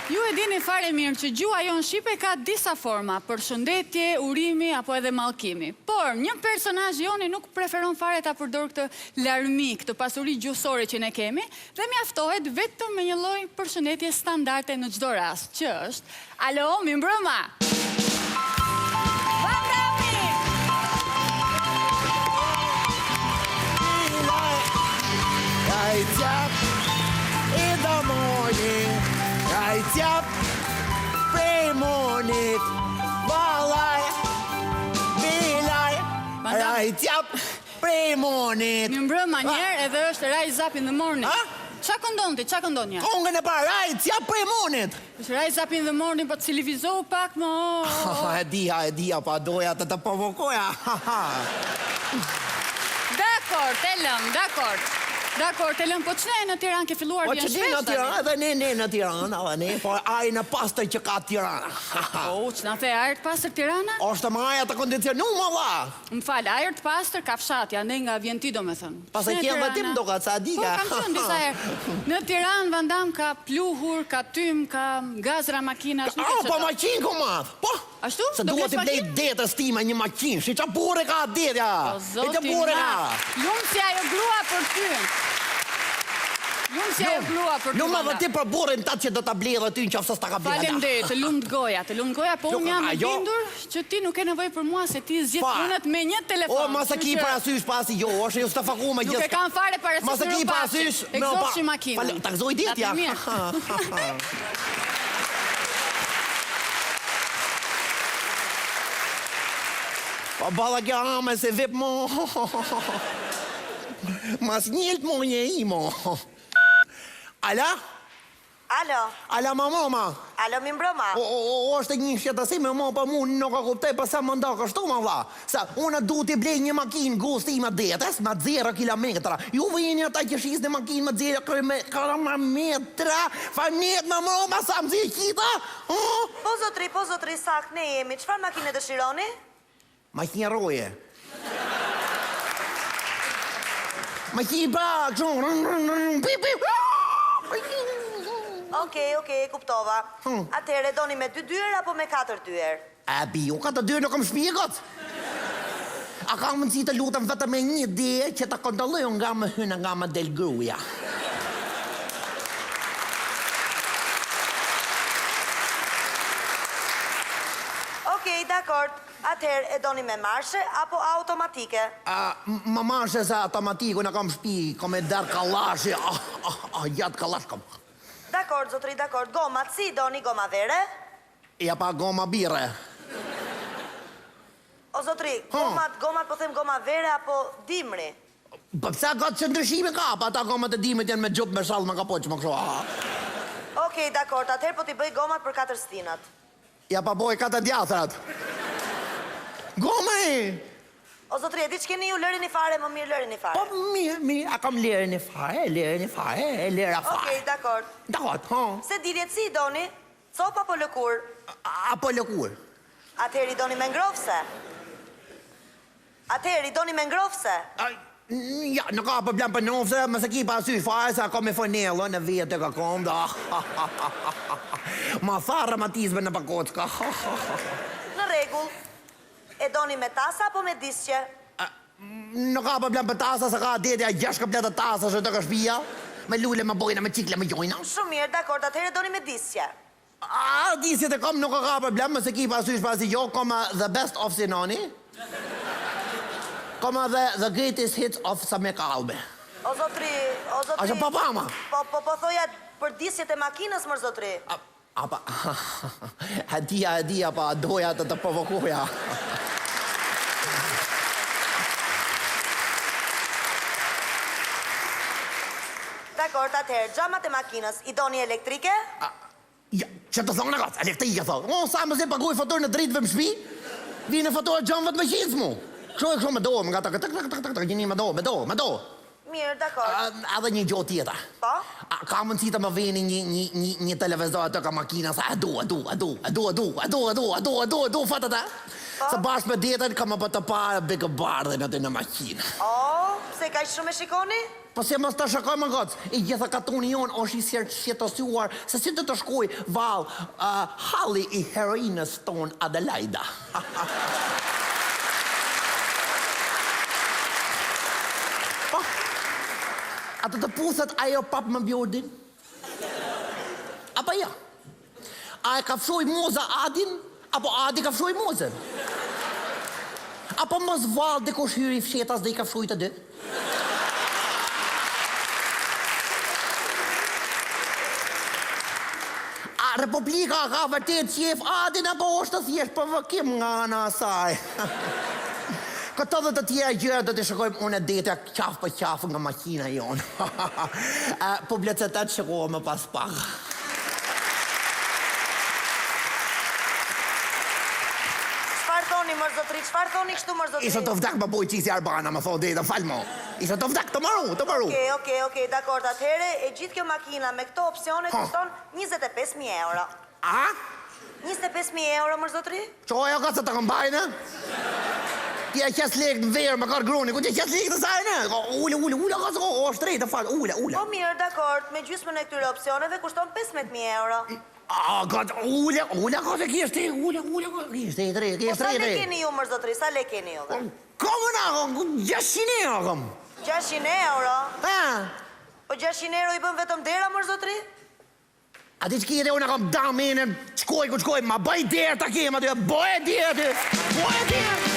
Ju e dini fare mirë që gjuha jonë shqipe ka disa forma, përshëndetje, urimi apo edhe mallkimi. Por, një personazh joni nuk preferon fare ta përdorë këtë larmi, këtë pasuri gjuhësore që ne kemi dhe mjaftohet vetëm me një lloj përshëndetje standarde në çdo rast, që është Alo, mirëmbrëma! Van Dami! In the morning, right up, prej mornit, vallaj, bilaj, right up, prej mornit. Mirëmbrëma njëherë edhe është Rise Up in the morning. Ça këndon ti, ça këndon një? Kongën e parë, right up, prej mornit. Është Rise Up in the morning, po civilizohu pak mo. E dija, e dija, pa doja të të provokoja. Dakord, e lëm, dakord. Dakord, e lëm, po ç'ne në Tiranë ke filluar Po vjen që di shpesh në tani. Tiranë, edhe ne ne në Tiranë, edhe ne, po ajrin e pastër që ka Tirana. Po, ç'na the ajër të pastër Tirana? Është me ajër të kondicionu, më vlla. Më fal, ajër të pastër ka fshati, andej nga vjen ti domethënë. Pa se Pse në ke dhe ti Tirana? më duket, sa e di Po, ka. kam qenë disa herë. Në Tiranë, Van Damme ka pluhur, ka tym, ka gazra makinash, nuk e Ah, ç'do. po maqinë ku madh. Po. Ashtu? Se Do dua blesh t'i blej makinë? detës time një maqinë. Shi ça burrë ka dedja. O E që zoti burrë ka. madh. Lum si ajo grua për ty. Lum si ajo grua për ty. Lum Van edhe Damme. ti për burrin tat që do ta blej edhe ty në qoftë se s'ta ka blerë. Faleminderit, të lumt goja, të lumt goja, po Nuk, unë jam e ajo- bindur Që ti nuk ke nevojë për mua se ti zgjidh punët me një telefon. O, mos e ki parasysh pasi jo, është justifikuar me gjithë. Nuk e kam fare parasysh. Mos e ki parasysh. E gëzofshi makinën. Ta gëzoj ditja. Po balla kjo ame se vip mo. Mas njelt mo një i mo. Ala? Alo. Ala ma mama. Alo mirëmbrëma. O, o, o, është një shqetësim me mua, po mu nuk e kuptoj pse më ndo kështu më vlla. Se unë du t'i blej një makinë gusë time detës me zero kilometra. Ju vini ata që shisni makinë me zero kilometra. Fanet më mroma sa më zi qita. Po zotri, po zotri, saktë ne jemi. Çfarë makine dëshironi? Makinë roje. Makinë pa, kështu, rën, rën, rën, pi, pi, Okej, okej, e kuptova. Hmm. Atëherë, e doni me dy dyer apo me katër dyer? A bi, ju katër dyer nuk kam shtëpi kot. A ka mundësi të lutem vetëm me një derë që ta kontrolloj unë nga më hyn e nga më del gruaja. Okej, dakord. Atëherë e doni me marshe apo automatike? A, me marshe se automatikun e kam n'shpi, kam e derë kallashi, ah, ah, ah, gjatë kallash kam. Dakord, zotëri, dakord. Gomat, si i doni, goma vere? Ja pa goma birre. O zotëri, gomat, gomat po them goma vere apo dimri? Po pse ka që ndryshime ka, pa ata gomat e dimrit janë me xhup, me shall, me kapuç, me kështu, ah. Okej, dakord, atëherë po t'i bëj gomat për katër stinët. Ja pa boj katër djathrat. Goma e! O zotëri, e di ç'keni ju lërini fare, më mirë lërini fare. Po mirë, mirë, a kam lëreni fare, lëreni fare, e lëra fare. Okej, dakord. Dakord, ha. Sediljet si i doni? Copë apo lëkurë? Apo lëkurë. Atëherë i doni me ngrohëse? Atëherë, i doni me ngrohëse? Ja, nuk ka problem për ngrohëse, mos e ki parasysh fare se ka me fanellën në vete ka kom, da. Ma tha reumatizmën në pakocka. Në rregull. E doni me tasa apo me disqe? Nuk ka problem për tasa, se ka dedja gjashtë komplete tasash aty ka shpia. Me lule, me bojna, me çikle, me gjojna. Shumë mirë, dakord, atëherë e doni me disqe. A disqet e kam nuk e ka problem mos e ki parasysh pasi jo kam the best of Sinani kam edhe the greatest hits of Sami Kalbi O zotri, o zotri. Ashtu po pa ma. Po po po thoja për disqet e makinës mor zotri. A, a pa e dija e dija pa doja të të provokoja. Dakord, atëherë xhamat e makinës i doni elektrike? A, Ja, që të thonë kot, elektrike thonë. Unë sa më zi paguaj faturën e dritëve në shtëpi, vjen fatura xhamave të makinës mu. Kështu e kështu me dorë, nga tak tak tak tak tak tak, gjini me dorë, me dorë, me dorë. Mirë, dakord. Edhe një gjë tjetër. Po? A ka mundësi të më veni një një një një televizor aty ka makina sa e du, e du, e du, e du, e du, e du, e du, e du, e du, e du, fatat e? Po. Se bashkë me detën kam për të parë Big Brother aty në makinë. Oh, pse kaq shumë e shikoni? Po si mos ta shokoj më goc, i gjitha katuni jonë është i shqetësuar se si do të shkojë vallë halli i heroinës tonë Adelaida. Po, a do të puthet ajo pap me Bjordin? Apo jo? A e kafshoi Moza Adin, apo Adi kafshoi Mozën? Apo mos vallë dikush hyri fshehtas dhe i kafshoi të dy? A Republika ka vërtet qejf Adin apo është thjesht provokim nga ana e saj? Këto dhe të tjera gjëra do t'i shikojmë unë e Detja qafë për qafë nga makina jonë. Publicitet shikohemi pas pak. Çfarë thoni mor zotri, çfarë thoni kështu mor zotri? Isha të vdek më boj qisi Arbana, më thonë drejtën, fal mo. Isha të vdek, të maru, të maru. Okej, okej, okej, dakord, atëherë e gjithë kjo makina me këto opsione kushton 25000 euro. A? 25000 euro mor zotri? Çoja ka se të këmbajnë? Ti e qes lekë në verë me karë gruni, ku ti e qes lekë të sajnë? Ule, ule, ule, ka se o, shtrejtë, fal, ule, ule. Po mirë, dakord, me gjysmën e këtyre opsioneve kushton 15000 euro. A, ka, ule, ule, ka se kjesh ti, ule, ule, ka, kjesh ti, tre, Po kjesh sa tre, lekë tre. keni ju mor zotri, sa lekë keni juve? Kom unë, 600 euro, kom. 600 euro? Ha? Po 600 euro i bën vetëm dera mor zotri? A di që kje unë kam damenën, shkoj ku shkoj, ma bëj derë ta kem aty, bëj derë aty, bëj derë.